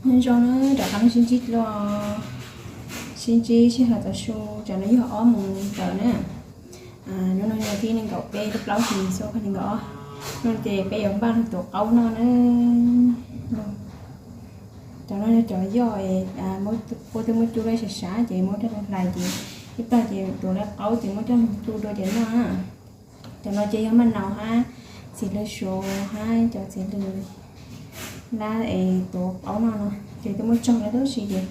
Nyob zoo na, rov qab sib ntsib dua, sib ntsib sij hawm tav su, tsam no yog ob moos ntawd na. Hnub no yog thib nees nkaum peb lub plaub hlis xyoo ob phav nees nkaum ob. Hnub no ces peb yuav npaj tuav qaub noj na. Cov no yog cov yoj, kuj twb muab cub lawm sab sab ces muab coj los hlais ces ib plag ces tuav lawv qaub ces muab coj mus tu dua ces noj na. Cov no ces yog maj naus hab txiv lws suav hab cov txiv lws lab es tuav qaub noj no ces twb muab tsog lawm tab sis ces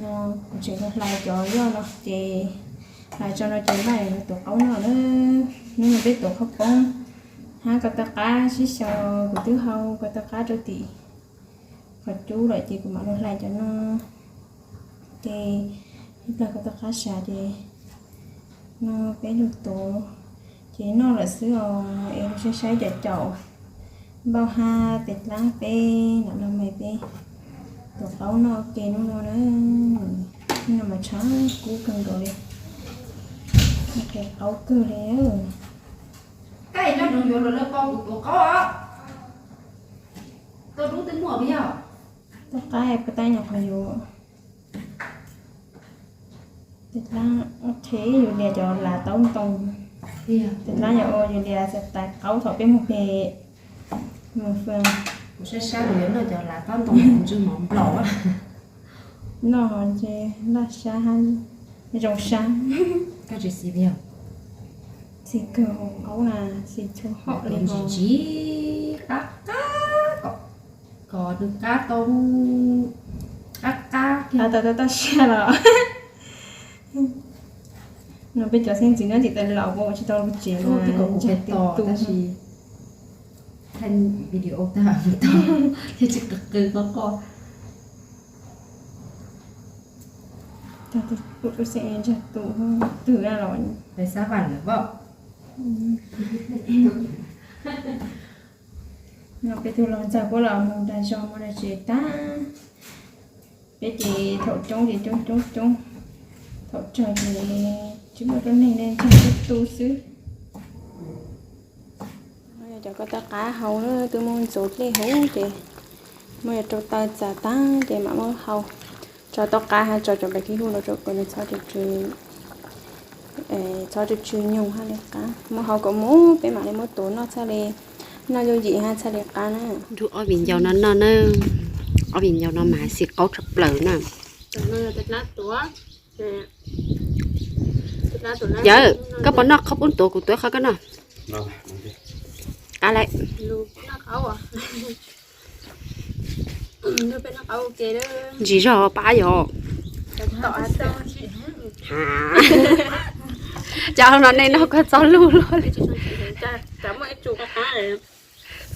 no kuv tseem hlais cov yoj no ces hlais tso no ces npaj yuav tuav qaub noj na. Hnub no peb tuav qhov poob hab ko taw qab sib xyaw, kuv twb hau ko taw qab rau tim qhov cub lawm ces kuv mam los hlais cov no. Ces ib plag ko taw qab sab ces no peb lug tuav ces noj lawm xwb os. Es lug saib saib cov caum npauj hab tes dlaab peb nam los mas peb tuav qaub noj ua ke hnub no na. Hnub no mas tshav kub kawg nkaus li, qaub kawg li. Koj nco ntsoov yuav luag lawv pau kuv tuav qaub os. Tau dub twb muaj yog. Tau qab puas tab nyuam qhuav yuav. Tes dlaab, yus lias cov lav taub ntoo. Tes dlaab yog ua yus lias xav tais qaub thaum peb mus pem, mus fwm. Kuv saib saib kuv yuav noj cov lav taub ntoo ntsw mov nplaum. Noj ces laj sab hab zoo sab. Koj tsis xis li os? Xis kawg, qaub na, xis txhua hom li os. Ntsis qab qab kom, kom nws qab tau, qab qab kiag. Qab tau tab tab siab los. No peb cov xeeb ntxwv nyob tim tas laus ua tsis tau lub tsev mas ntsag tib tug. Thaij video tag thiaj tsis qw qw qoj qoj. Tag tus pub lub xeeb ntsag tus twg los. Peb xab vam lawm pom. No peb tug laug ntxawg puab los mus nram zos mus nram tsev tag. Peb ces thaum coob ces coob coob coob, thaum tsawg ces tsis muaj tuab neeg ne, ntsag tib tug xwb. Cov ko taw qab hau twb muab ntxuav dlej huv ces muab yuav rau taw txav tag ces mam muab hau. Tso taub qab hab tso cov npam khib huj los rau kom nws txhob tsw, txhob tsw tsw nyoog hab li qab. Muab hau kom mus peb mam li muab tuav noj txhaj li, noj yooj yim hab txhaj li qab na. Nrug ob viv ncaus no noj na, ob viv ncaus no mas xis qaub tshaj plaws na. Yawg, koj puas noj qhov pub tuav kuv tuav qhov koj noj? Qab lawm. Ntsis zog pab yog. Cas no nej noj koj txoj lug luaj li.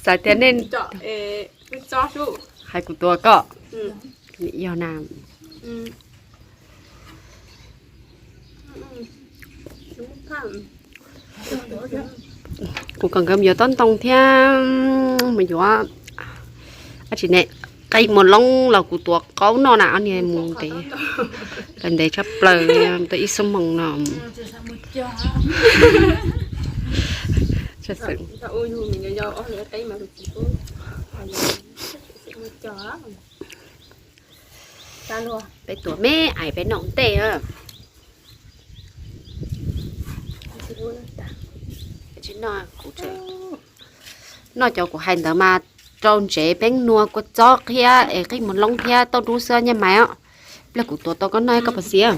Xav tias nej hais kuv tuav koj. Yog na. Kuv kom nkawd mus yuav taub ntoo thiab mus yuav, tsis ne, qe muas loob los kuv tuav qaub noj na, ob niag mus ntev, ntev tshaj plaws, tau ib xuab moos no. Peb tuav me ais peb noj ntej. Noj cov kuv hais ntawd mas rau ntsev, peeb nua, kua txob qhiab es qe muas loob thiab tauj dub xwb nyaj mais os. Pliag kuv tuav tau koj noj koj puas xis?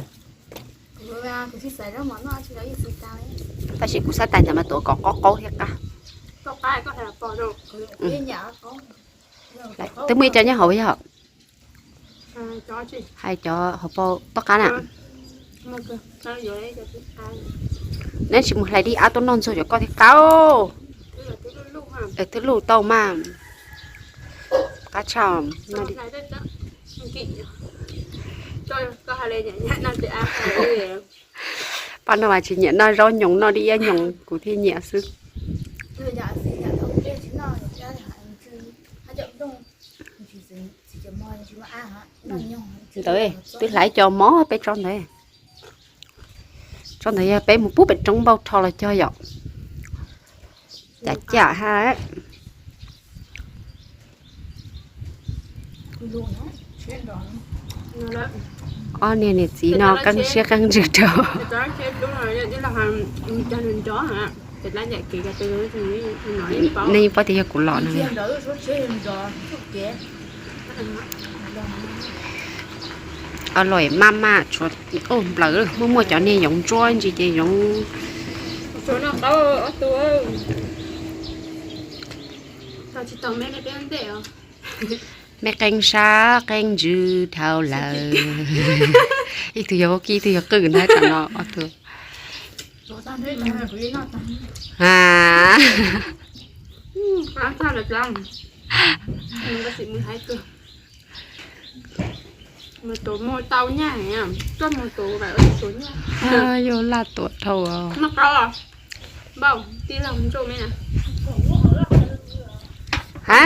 Tab sis kuv xav tais ntawd mas tuav kom qaub qaub thiab qab. Twb muaj ib co nyob hauv yog? Hais cov hauv paus toj qab na. Neb tsis mus hlais dib ab tuaj noj ntxuag cov koj thiab qab. Twb luj tau mas. Qab tshaj. Paj no mas tsis nyiam noj zaub nyoos, noj dib ab nyoos kuv thiaj nyiam xwb. Ntawd twb hlais cov mov peb tsob ntawd. Tsob ntawd yog peb mus pub pem roob npauj rho los cog yom. Cas cam hab. Ob niag niam txiv no qeeb siab qeeb ntsws rau. Nej yeej paub tias yog kuv los no. Aloe maj maj, tshuav nplawm, muaj muaj cov niag yoov ntsuab ntsis ces yoov. Mej qeeb sab qeeb ntsws dhau lawm. Ib tug yog vaub kib, ib tug yog qwj na, tam no ob tug. Yuav laj tuam dhau. Ha?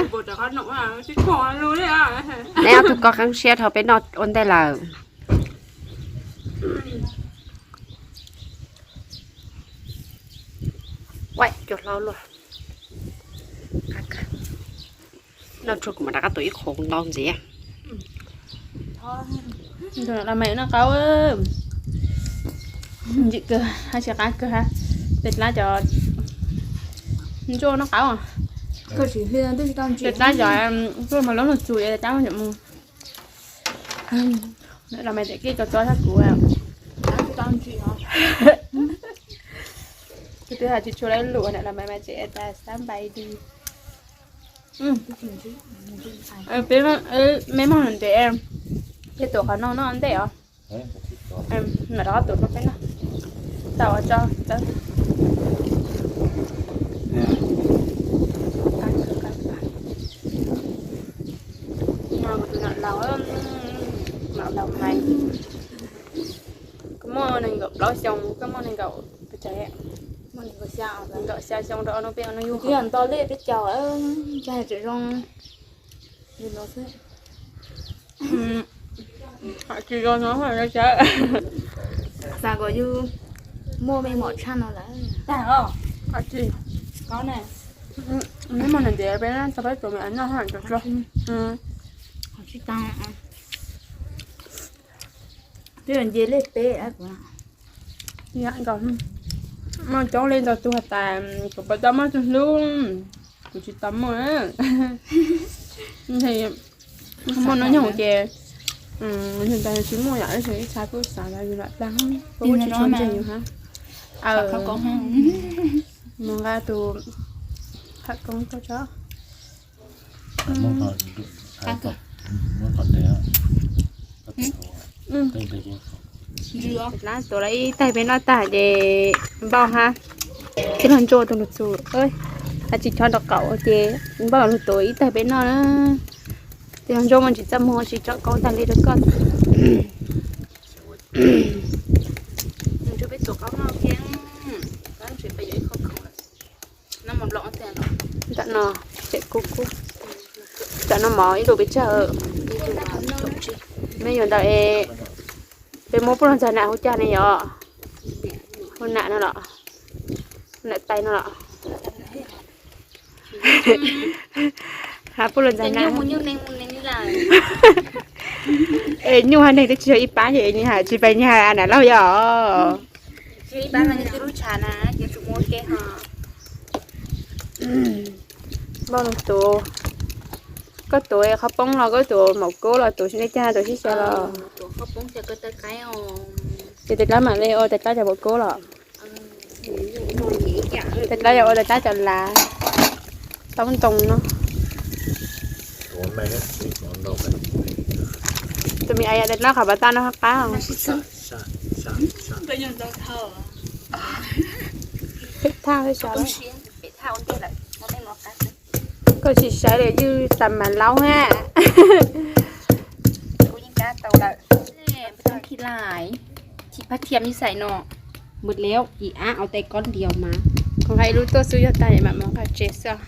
Neb ob tug ko qeeb siab dhau peb noj ua ntej lawm. Ua cov hlau luaj. Noj tsuag kuv mam rov qab tuav ib qho ntau ntxiv. Los mas noj qaub, ntsim kawg, hab tsis qab kawg hab. Peb dlaab cov ntsuab noj qaub, peb dlaab cov tuaj mas lub nug txus es dlaab mus. Los mas tseem kij txob txob tshaj kuv. Kuv twb hais tsis tshua lawv lus na, los mas mas tseem tas sab npais di. Peb, meb moog ntev, peb tuav qhov no noj ntej os. Mam rov qab tuav rau peb noj. Tau tso. Tus nom laus, nom laus hais, koj muaj nees nkaum plaub xyoo, koj muaj nees nkaum, nees nkaum xya xyoo rau ob hnub peb ob hnub yug. Nto lej peb caug, tsis zoo. Tsis zoo no, xav kom yus muaj me mom tshaj no lawm. Tsis, neb muaj ntev peb tau peb tus me noj tso. Twb nce lej peb. Muaj coob li ntau tug has tas kuv puas tau muaj tug hlub, kuv tsis tau muaj. Muaj hnub nyoog ces yog tas tsis muaj yom, ib txha kuj xav tas yus lam dag, kuj tsis tshua ntseeg yus hab. Mus nqa tus khawv koob tuaj tso. Dlaab tuav lawv ib taig peb noj tag ces npauj hab. Tij laug Ntsuab tus lug txug, hab tsis chob rau qaum ces npauj lug tuav ib taig peb noj na. Tij laug Ntsuab muaj ntsis txaj muag tsis tso koob tag li rau koj. Ntsuab peb tuav qaub noj thiab, tab sis peb yuav ib qho khoom lawm. Ntawm no, ntawm no mov ib lub pes tsawg. Mej yuav ntawd es peb muab puj lug ntxag nam hu cag ne yom? Hu nam no los? Nam tais no los? Hab puj lug ntxag nam. Es nyuj hab neeg twb tsis yog ib pab ces nws has tsis pais nws has nam laug yom? Npauj lug tuav, koj tuav qhov poob los koj tuav maum koob los tuav sib neb cag tuav sib xyaw los. Ces tais dlaab mam li ua tais dlaab cov maum koob los. Tais dlaab yog ua tais dlaab cov lav, toob ntoo no. Tus me a yog tais dlaab qhov pas tag no hab qab. Pem thaj, koj tsis saib li yog tas mas laub hab. Khi lais, khi pab thiam ib xais no. Mus lawm ib ab au tais kob ntiav mas. Koj nqa ib lub tuaj xwb yog tag mam mus nqa tsev xwb.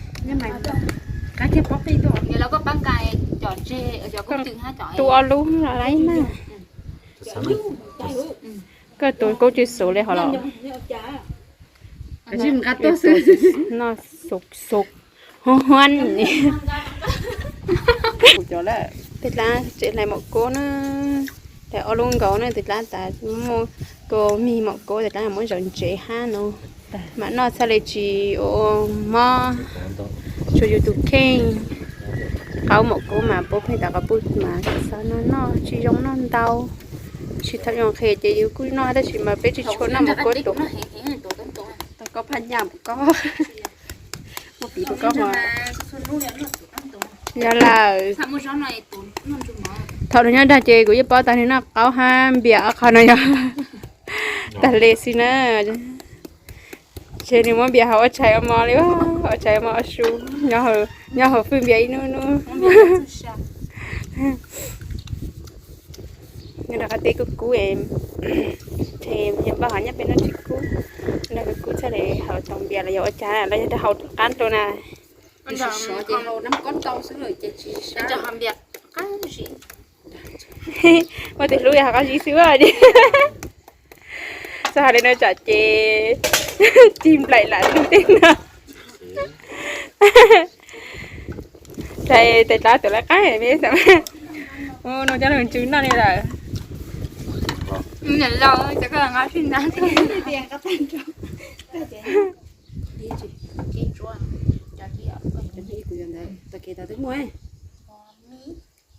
Qab thiab pob qij tuaj. Tus ob lub lawm mas. Koj tus kub tsis xub li hos los. Noj xus xus, huab huab. Kuv cov lawm. Tej dlaab tsev hlais maum koob na, hlais ob lub nkaus na, tej dlaab tas muaj tua mig maum koob, tej dlaab muab zaws ntsev hab no. Mam noj txhaj le tsis ua mob, tsuas yus tus kheej. Qaub maum koob mas puab pheej tas qhov pub mas xav noj noj tsis zoo noj ntau. Tsis tau zoo qhia ces yus kuj noj tab sis mas peb tsis tshua noj maum koob tus. Tau koj phaj nyaj mus koj, muaj piv rau koj mas. Yog lawm. Thaum nws nyob dag ces kuv yeej paub tas nws noj qaub hab npias ob qho no yog tag le xwb na. Ces nws muab npias hauv ua tshais ua mov li, ua tshais ua mov ua su, nyob hauv fwj npias ib nub nub. Nyob rau qhov teb kub kub, ces yog npaj hov nyob peb nub tsis kub, nrog kub kub txhaj le hauv tau npias los yog ua cas los yog rau hauv qab dlua na. Muaj tus hlub yog hauv qab zib xwb. Txog hais li no tsam ces cig nplaim lam lug tej no. Tes tes dlaab tuam lawv qaab me xav, nug cov lug ntsws noj li lawm.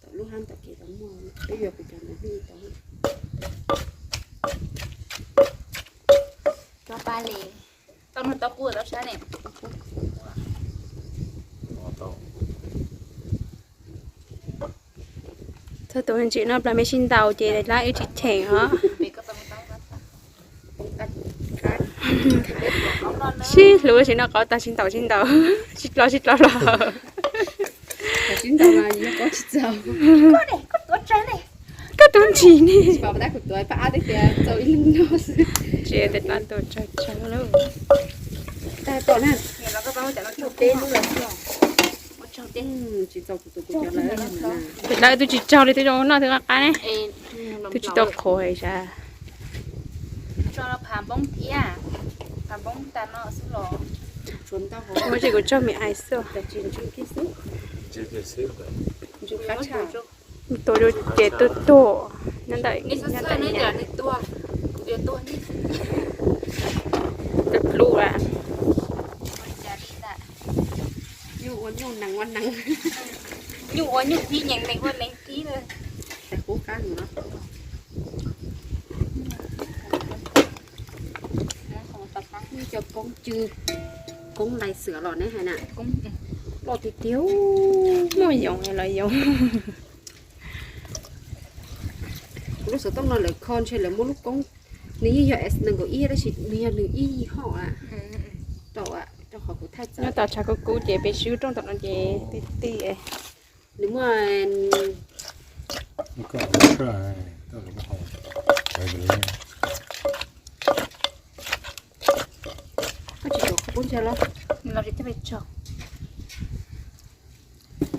Tom lub hab tom kev tau muaj, peb yuav kuv cov ntawd hlij tau. Cov pa li, tau nug tau qub tau sab ne. Txog tus ntsim no plag me sib ntaus ces dlaab wb tsis cheem os. Sib hlub sib noj qaub tag sib ntaus sib ntaus, sib dlo sib dlo los. Koj tuav ntshis ne. Tsis tes dlaab tuam tsawg tsawg lauj. Tes dlaab twb tsis tsaug li twb zoo noj twb qab qab ne. Twb tsis tau qhuav hais sas. Ua tsis kuv tsaug me ais xwb. Tua ces tuag tuag nyob ntawm, nyob ntawm tus dlub a. Nyuj ua nyuj nees ua nees, nyuj ua nyuj tib, nees nees ua nees tib. Cov koob cw, koob lais xwm los neb hais na, loj tiag tiag. Muaj yoov los yoov. Kuv lub xov tooj no lawv kho ntshe lawv muab lub koob, nws yeej yog S nees nkaum ib tab sis nws yog nws ib yig hom a. Rau, rau qhov kuv thaij txawv. Nyob tau tshav kub kub ces peb swb rooj tom no ces tij tij. Nws muaj Koj tsis tuav qhov pub ntsa los? Nws los tsis txawj pes tsawg.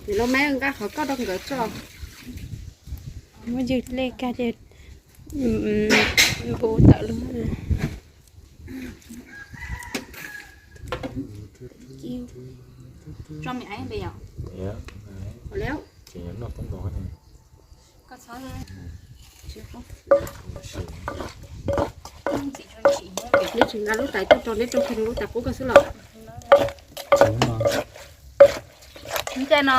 Nws los mas nqa qhov koj rau nkawd tso. Muab ywg lej kag ces npu tawm lug. Tso me aiv npe yom. Neb tsis nqa lub tais tuaj rau neb rau kiag lub tais qub koj xwb los? Ncaij no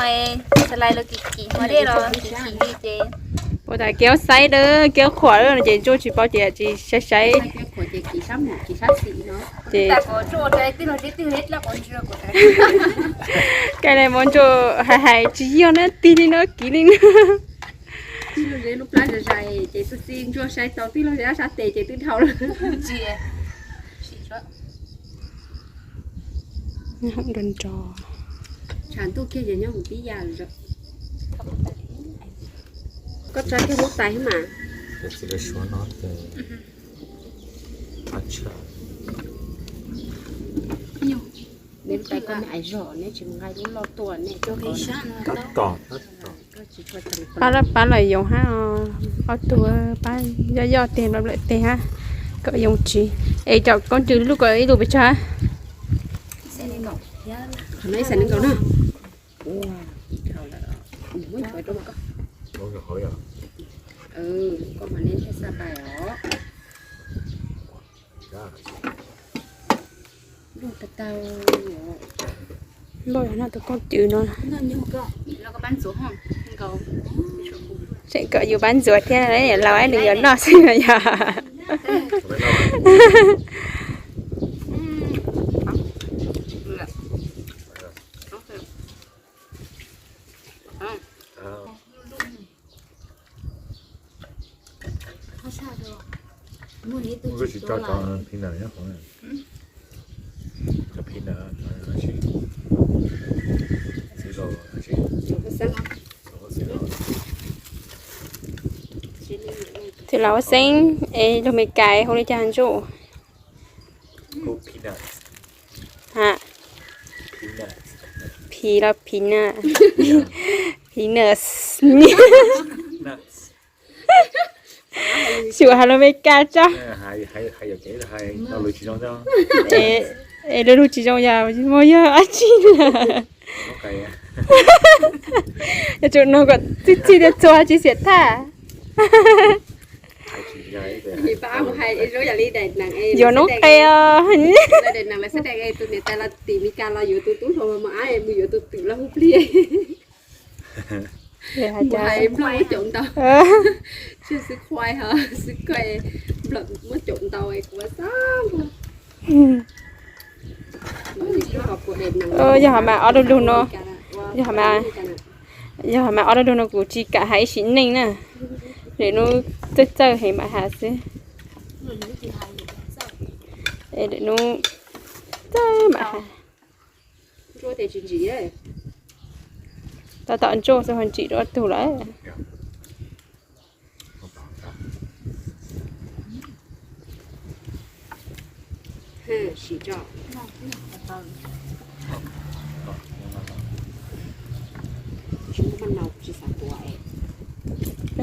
xalais los kim kim hmo dej los kim kim li ces. Ua tas kev ua xaiv dawb kev ua qhuam no ces Ntsuag tsis paub ces tsis saib saib. Ces kaij li mas Ntsuag hais hais tsis yog na, tig li no kiv li na. Tij lub zeb lub plab zais zais ces xwb txij Ntsuag saib tau tij lub zeb sab tes ces twb dhau lawm. Nyob hoom nrog nrog. Tshav ntuj kiag ces nyob hoom tib yam. Koj tsa kiag lub tais mas. Neb tais koj me ais zog neb tsis mus nqa lub loj tuaj ne. Pab pab los yoov hab, ob tug pab yoj yoj teg nplawm nplawm teg hab, kom yoov tsis. Es cov koob cw lub ko ib lus pes tsawg? Qhov no ib xees nees nkaum na. Ua, ib dhau lawm, muab nthuav rau koj. Koj mam li thiaj xa pais os. Luj tau tau. Npauj yog noj tus koob cws no. Tseem kom yus pab ntxuav thiab, laus ib nws yuav noj xwb no yog. Txiv laus ua xeeb es lug Meskas hu li cas ntsuj? Ha, phis los phis na, phis na, xyuas has lus Meskas tso. Es lub lug tsis zoo yog, muaj yog dab tsi na? Yuav tsum nug kom txij txij thiaj txhua tsis xiam thaj. Yuav noob qes os. Yog hov mas ob lug lug no, yog hov mas ob lug lug no kuv tsis kam has ib sim neej na. Lwm hnub txawj txawj heev mam has xwb. Es lwm hnub txawj mam has. Tab tom ntsuj xwb ho ntsim dua tug lawm.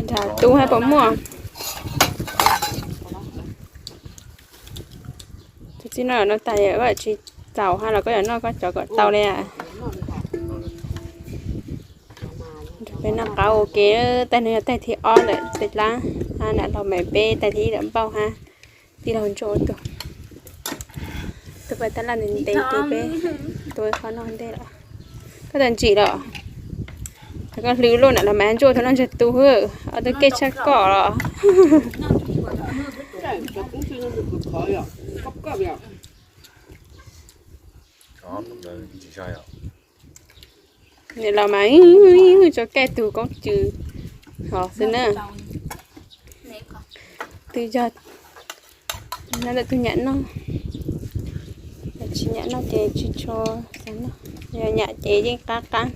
Nrad tub hab puas muaj? Tus txiv no no tas koj tsis txaus hab los koj yuav noj koj cov kom tau li. Peb noj qaub ua ke, tais no yog tais thib ob ntawm tej lab, nam laug mas peb tais thib ib ntawm npauj hab. Tij laug ntsuj ua tug, tus paj tab laj ntev ntev tus peb tua qhov noj ntej lawm. Koj tas ntsim los, koj hlwb luaj nam los mas ntsuj tau noj ntsag tu hwb, ob tug keej tshaj koj los. Nim los mas tso kaij tug koob cws hov xwb na. Twb yog ntawm tug nyam noj, tsis nyam noj ces tsis tshua xav noj, yog nyam ces yeej qab qab.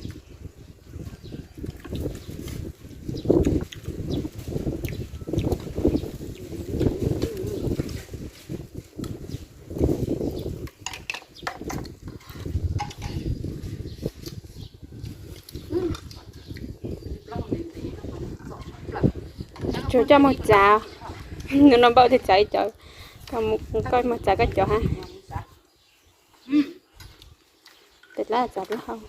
Tsuas coj moog txav, nws no npaum txav ib cov, koj moog txav koj cov hab. Tes lab txav lub hau.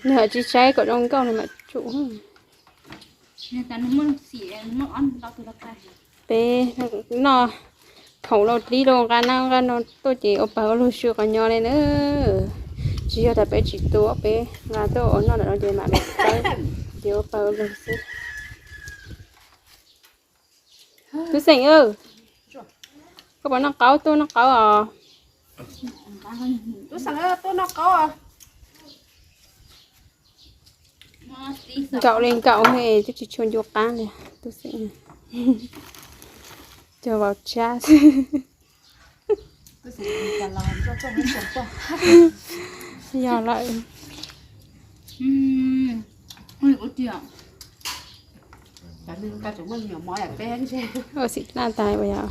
Nws ho tsis saib kom zoo nkauj nws mam tsum. Peb noj khoom lauj dlib lauj, nqa nab nqa no tuaj ces ua pawg ua lug sw qhov nyo li na. Tsis yog tas peb tsis tua, peb nqa tuaj ua noj ntawm no ces mam li txawb, ces ua pawg ua lug xwb. Tub Xeem, koj puas noj qaub? Tuaj noj qaub os. Nkaum li nkaum, twb tsis tshua ncu qab li Tub Xeem. Cog vauv tshab. Yog lawm. Ua xim laj tas ua yog.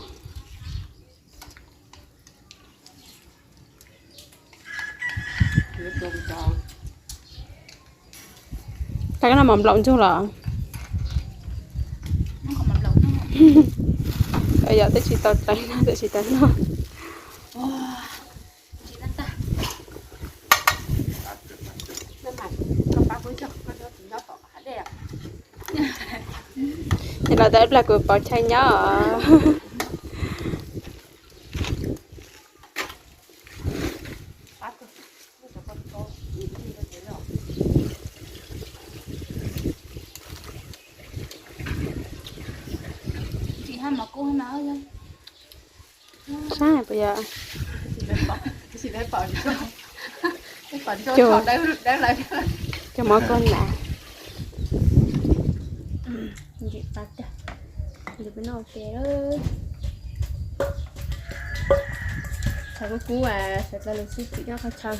Tag koj noj mov nplaum ntsuag los? Yog twb tsis tau dlawb no twb tsis tau noj. Los tau ib plag kuv pov chai nyob. Saib puas yog cov mov koj ntas. Ntsim qab tag, ntsim peb noj ua ke. Thaum kub kub sawv tau lus sib txim nyob qhov chaw.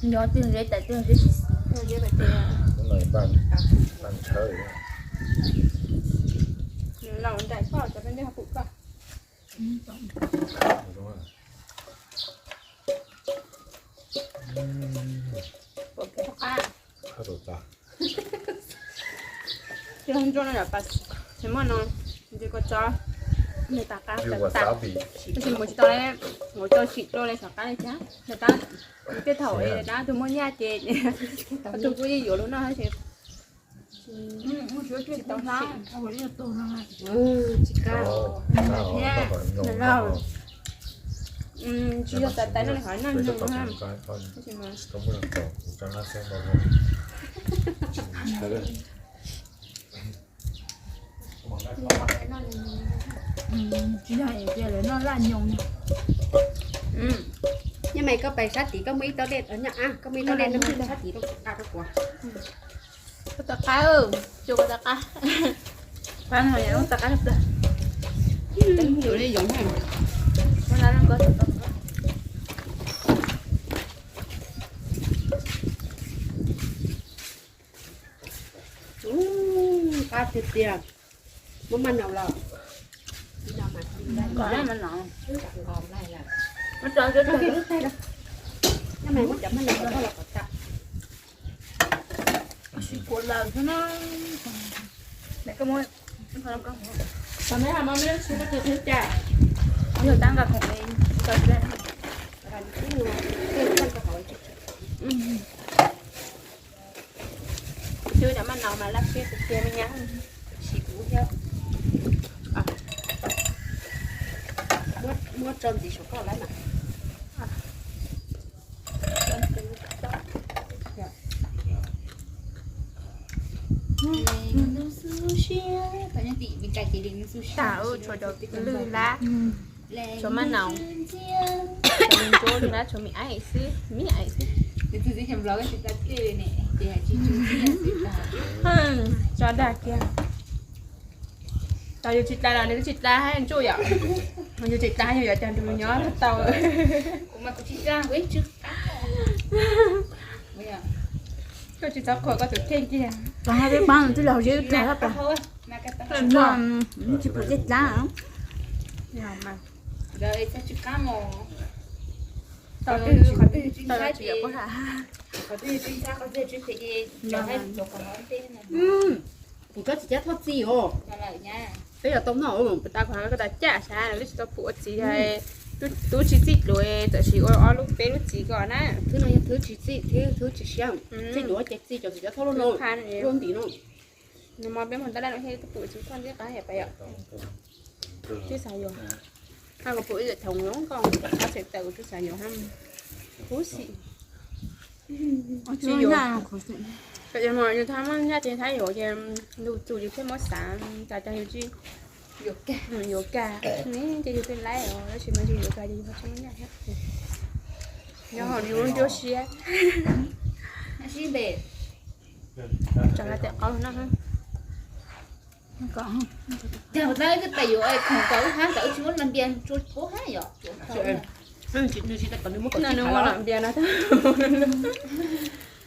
Nyob twg zeb tas twg zeb xis xis. Laus nraim koj cov peb ntej ho pum koj. Tus ntsuab no yom, tsis muaj no, ntshe kua txob nws tas qab tas tas, tab sis mus tsis tau li, mus tau sim dua li xyov qab li cas, nws tab, tej thaum dab tus muaj nyaj ces tus kuj yeej yuav los noj tab sis tsis tau hlab. Tsis qab, tsis yog tas tais no li qhov noj nyoog na. Tsis yog tias lawv noj laj nyoos. Nyob mas koj pais sab tid koj muaj ib tob dej, nyob koj muaj ib tob dej no sab tid rau kuv, rau kuv. Koj tau qab, cua koj tau qab. Qab no yog tau qab plag. Tus li yoov na. Muab lab lab koj tau qab. Qab tiag tiag. Muab maj naus los. Kom maj naus. Muab tso, muab cov maj naus los kom tag. Sib kuav lawm xwb na. Kom mej ho mov mej lub tsheb koj tus theeb cas. Yog tab nqa khoom li. Kuv cov maj naus mas laj siab tiag tiag me nyab. Sim kuv thiab. Muab tso ntxiv saum koj lawm mas. Tshuav cov lwj lab, tshuav maj naus, tshuav me ntsuab lwj lab, tshuav me aim xwb, me aim xwb. Tso dag kiag. Tau yus tsis tas los nws twb tsis tas hab ntsuj yom. Yus tsis tas yus yuav cas nrug nyob tau. Koj tsis txhob qhuas koj tus kheej kiag. Peb paab twb los zeb tag hab pas. Tsis pum dlej dlaab. Tau, tsis yog puab has. Kuv tsob txiv cab thoj txi os. Peb yuav tau noj, peb tas kuv has koj tas caj sav, lawv tsis tau pum ua txiv, tub tsis txij dluav, txawm sis ua ob lub peb lub txiv ko na. Thwb no yog thwb tsis txij, thwb tsis siab, txij dluav ces txij cov txiv cab thoj lub no, lub ntim no. Nws mos peb mus tab laj no thiaj tub pum tsis txij qab yom pas yom. Twb xav yuav, hab kuv pum ib lwm thoov zoo nkauj, qab txhais taws kuv twb xav yuav hab. Huv xim. Tsis yuav, yus thab muaj nyaj ces thab yuav ces ntu tus yus thiaj muab xav tas tas yus tsis yuav kag, ne ces yus twb laib os, tab sis mas yus yuav kag ces yus ho tsis muaj nyaj thiab. Nyob hauv yus lub nruab siab. Tso hab tes qaub no. Cas ua dlaab wb twb pais yuav khoom kom wb hab ntawd wb tsis muab los npias tsua puab hab yom. Nws tsis tas kom nws muab kom nws muab los npias no.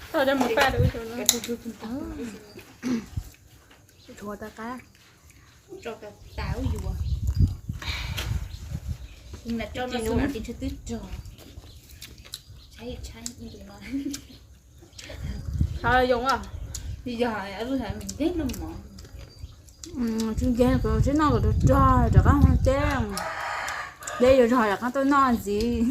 Tau coj mus paj rau wb tsuav no. Tshuav tas qab. Tso tas tas wb yuav. Tus nam rau no xwb mas tus twb rog. Tshab tshab ib tus no. Xav zoo as. Yog lub hais ntev no mos. Tsis nkees, tsis noj kom rog rog rov qab hu teb. Deb yuav zog rov qab tuaj noj ntxiv.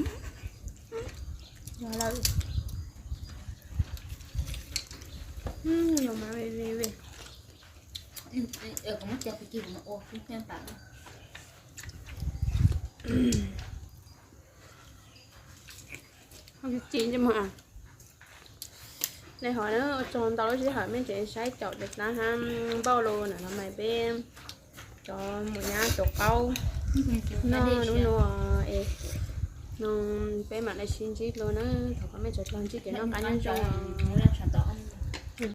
Ci, nej ho na, ua tsaug ntau lub sij hawm mej tseem saib caum tes taab hab npauj lug na, no mas peb cov mus nyab cov qaub noj hnub no es, no peb mam li sib ntsib dlua na. Thov kom mej tsuas tau ntsib kev noj qab nyob zoo os.